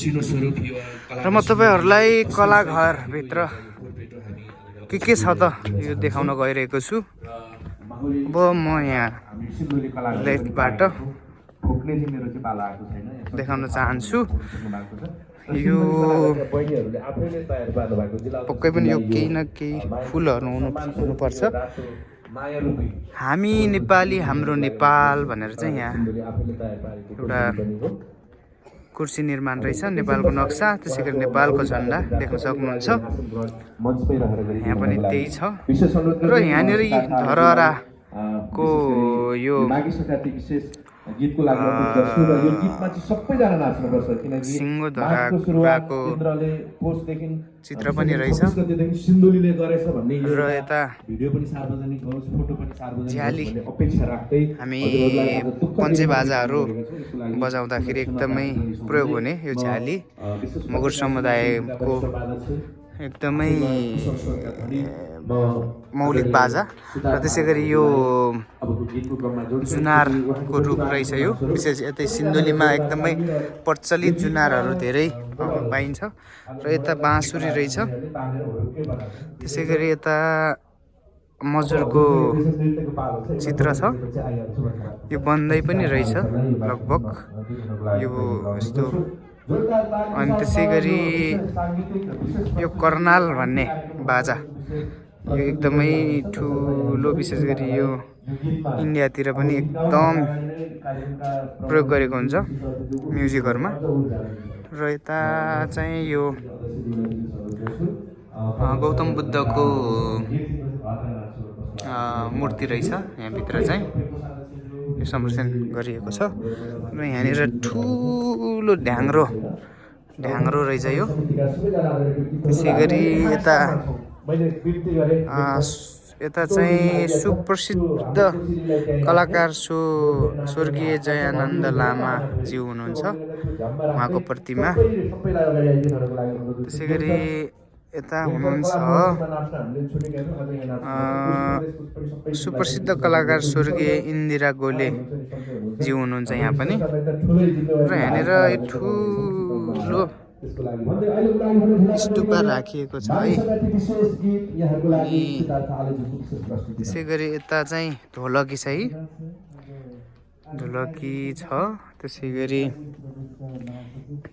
र म तपाईहरुलाई कलाघरभित्र के छ त यो देखाउन गइरहेको छु। अब म यहाँ लेफ्टबाट देखाउन चाहन्छु। यो पक्कै पनि यो केही न केही फुलहरु हुनुपर्छ। हामी नेपाली हाम्रो नेपाल भनेर चाहिँ यहाँ एउटा कुर्सी निर्माण रहेछ। नेपालको नक्सा, त्यसैगरी नेपालको झण्डा देख्न सक्नुहुन्छ। यहाँ पनि त्यही छ र यहाँनिर धरहराको यो सिंहधराको चित्र पनि रहेछ र यता झ्याली हामी पञ्चे बाजाहरू बजाउँदाखेरि एकदमै प्रयोग हुने यो झ्याली मगर समुदायको एकदमै मौलिक बाजा र त्यसैगरी यो जुनारको रूप रहेछ। यो विशेष यतै सिन्धुलीमा एकदमै प्रचलित जुनारहरू धेरै पाइन्छ र यता बाँसुरी रहेछ। त्यसैगरी यता मजुरको चित्र छ। यो बन्दै पनि रहेछ लगभग यो यस्तो। अनि त्यसैगरी यो कर्नाल भन्ने बाजा यो एकदमै ठुलो, विशेष गरी यो इन्डियातिर पनि एकदम प्रयोग गरेको हुन्छ म्युजिकहरुमा। र यता चाहिँ यो गौतम बुद्धको मूर्ति रहेछ। यहाँ भित्र चाहिँ यो संरक्षण गरिएको छ र यहाँनिर ठुलो ढ्याङ्ग्रो रहेछ यो। त्यसैगरी यता चाहिँ सुप्रसिद्ध कलाकार स्वर्गीय जयानन्द लामा ज्यू हुनुहुन्छ, उहाँको प्रतिमा। त्यसैगरी यता हुनुहुन्छ सुप्रसिद्ध कलाकार स्वर्गीय इन्दिरा गोले ज्यू हुनुहुन्छ यहाँ पनि। र यहाँनिर ठुलो स्तूपा राखिएको छ है। त्यसैगरी यता चाहिँ ढोलकी छ। त्यसैगरी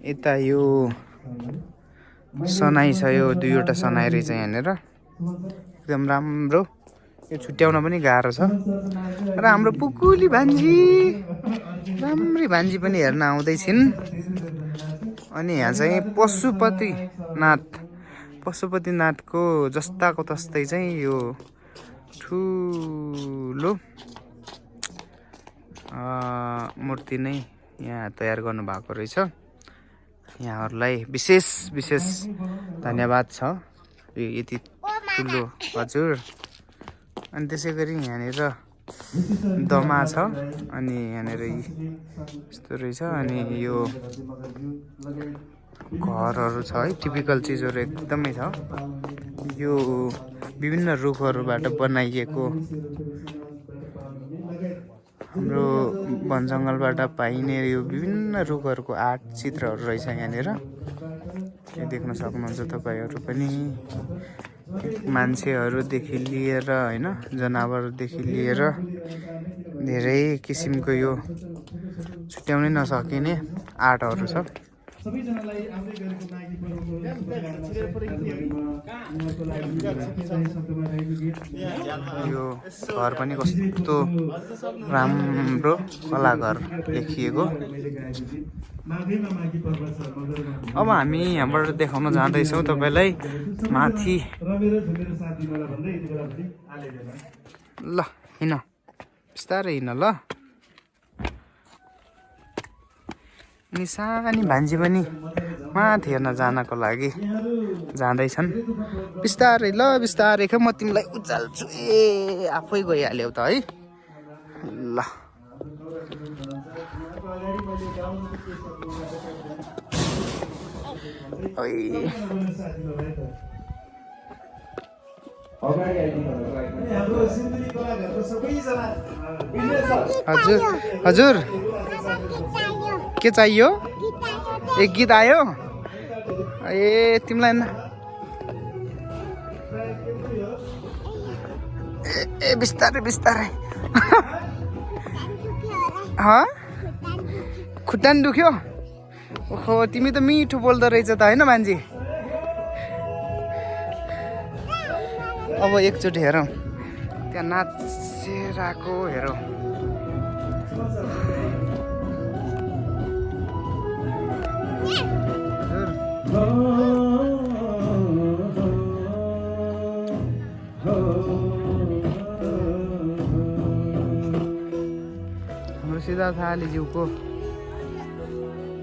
यता यो सनाई छ। यो दुईवटा सनाई रहेछ यहाँनिर, एकदम राम्रो। यो छुट्याउन पनि गाह्रो छ। र हाम्रो पुकुली भान्जी, राम्री भान्जी पनि हेर्न आउँदैछिन्। अनि यहाँ चाहिँ पशुपतिनाथको जस्ताको तस्तै चाहिँ यो ठुलो मूर्ति नै यहाँ तयार गर्नु भएको रहेछ। यहाँहरूलाई विशेष धन्यवाद छ यो यति ठुलो। हजुर। अनि त्यसैगरी यहाँनिर दमा छ। अनि यहाँनिर यस्तो रहेछ। अनि यो घरहरू छ है, टिपिकल चिजहरू एकदमै छ। यो विभिन्न रुखहरूबाट बनाइएको हाम्रो वन जङ्गलबाट पाइने यो विभिन्न रुखहरूको आर्ट चित्रहरू रहेछ यहाँनिर। यो देख्न सक्नुहुन्छ तपाईहरु पनि। मान्छेहरूदेखि लिएर हैन, जनावरदेखि लिएर धेरै किसिमको यो छुट्याउनै नसकिने आर्टहरू छ। यो घर पनि कस्तो राम्रो कलाघर लेखिएको। अब हामी यहाँबाट देखाउन जाँदैछौँ तपाईलाई माथि। ल हिँड, बिस्तारै हिँड ल। अनि सानी भान्जी पनि माथि हेर्न जानको लागि जाँदैछन्। बिस्तारै ल, बिस्तारै। म तिमीलाई उचाल्छु। आफै गइहाल्यौ त है। ल हजुर हजुर के चाहियो? एक गीत आयो ए तिमीलाई ए बिस्तारै बिस्तारै खुट्टा नि दुख्यो ओहो तिमी त मिठो बोल्दो रहेछ त होइन मान्छे अब एकचोटि हेरौँ त्यहाँ नाचेर आएको हेरौँ हाम्रो सिद्धार्थ आलीज्यूको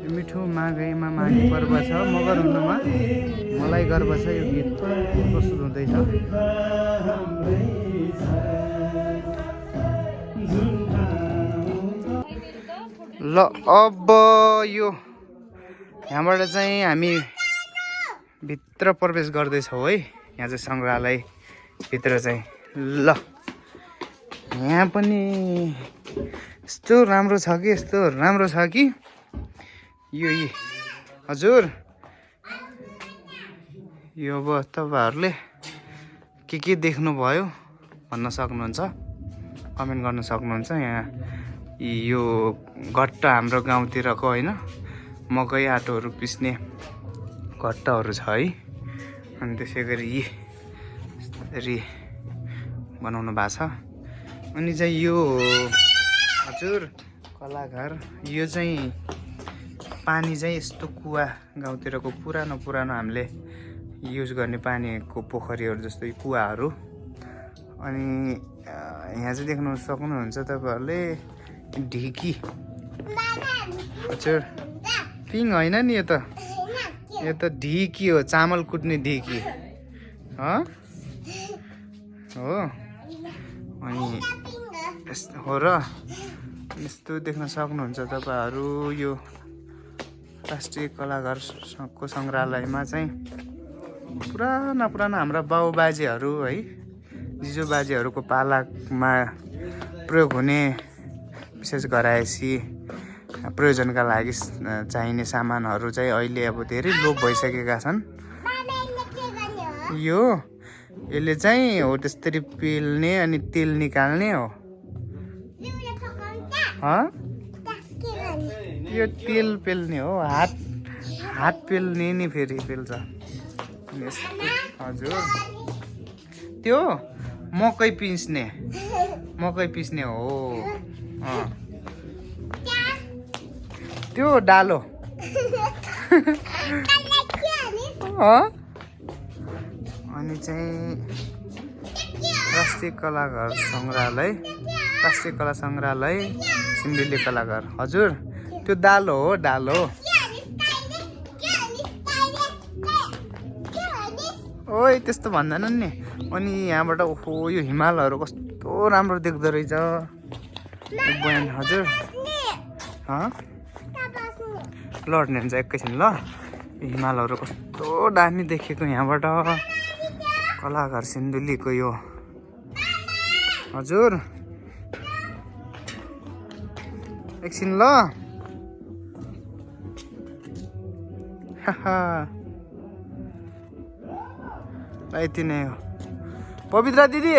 मिठो माघैमा माघी पर्व छ मगर हुनुमा मलाई गर्व छ यो गीत प्रस्तुत हुँदैछ ल अब यो यहाँबाट चाहिँ हामी भित्र प्रवेश गर्दैछौँ है यहाँ चाहिँ सङ्ग्रहालय भित्र चाहिँ ल यहाँ पनि यस्तो राम्रो छ कि यस्तो राम्रो छ कि यो हजुर यो अब तपाईँहरूले के देख्नुभयो भन्न सक्नुहुन्छ कमेन्ट गर्न सक्नुहुन्छ यहाँ यो घट्टा हाम्रो गाउँतिरको होइन मकै आटोहरू पिस्ने घट्टाहरू छ है अनि त्यसै गरी यसरी बनाउनु भएको छ अनि चाहिँ यो हजुर कलाघर यो चाहिँ पानी चाहिँ यस्तो कुवा गाउँतिरको पुरानो हामीले युज गर्ने पानीको पोखरीहरू जस्तो कुवाहरू अनि यहाँ चाहिँ देख्न सक्नुहुन्छ तपाईँहरूले ढिकी हजुर पिङ होइन नि यो त ढिकी हो चामल कुट्ने ढिकी हो अनि यस्तो हो र यस्तो देख्न सक्नुहुन्छ तपाईँहरू यो राष्ट्रिय कलाघरको सङ्ग्रहालयमा चाहिँ पुराना हाम्रा बाबुबाजेहरू है जिजूबाजेहरूको पालामा प्रयोग हुने विशेष गराएसी प्रयोजनका लागि चाहिने सामानहरू चाहिँ अहिले अब धेरै लोप भइसकेका छन् यसले चाहिँ हो त्यसरी पेल्ने अनि तेल निकाल्ने हो यो तेल पेल्ने हो हात पेल्ने नि फेरि पेल्छ हजुर त्यो मकै पिस्ने हो त्यो डालो अनि चाहिँ राष्ट्रिय कला सङ्ग्रहालय सिन्धुली कलाघर हजुर त्यो डालो हो ओइ त्यस्तो भन्दैनन् नि अनि यहाँबाट ओहो यो हिमालहरू कस्तो राम्रो देख्दो रहेछ बयान हजुर लड्ने हुन्छ एकैछिन ल हिमालहरू कस्तो दामी देखेको यहाँबाट कलाघर सिन्धुलीको यो हजुर एकछिन ल यति नै हो पवित्रा दिदी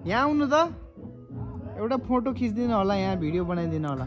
यहाँ आउनु त एउटा फोटो खिचिदिनु होला यहाँ भिडियो बनाइदिनु होला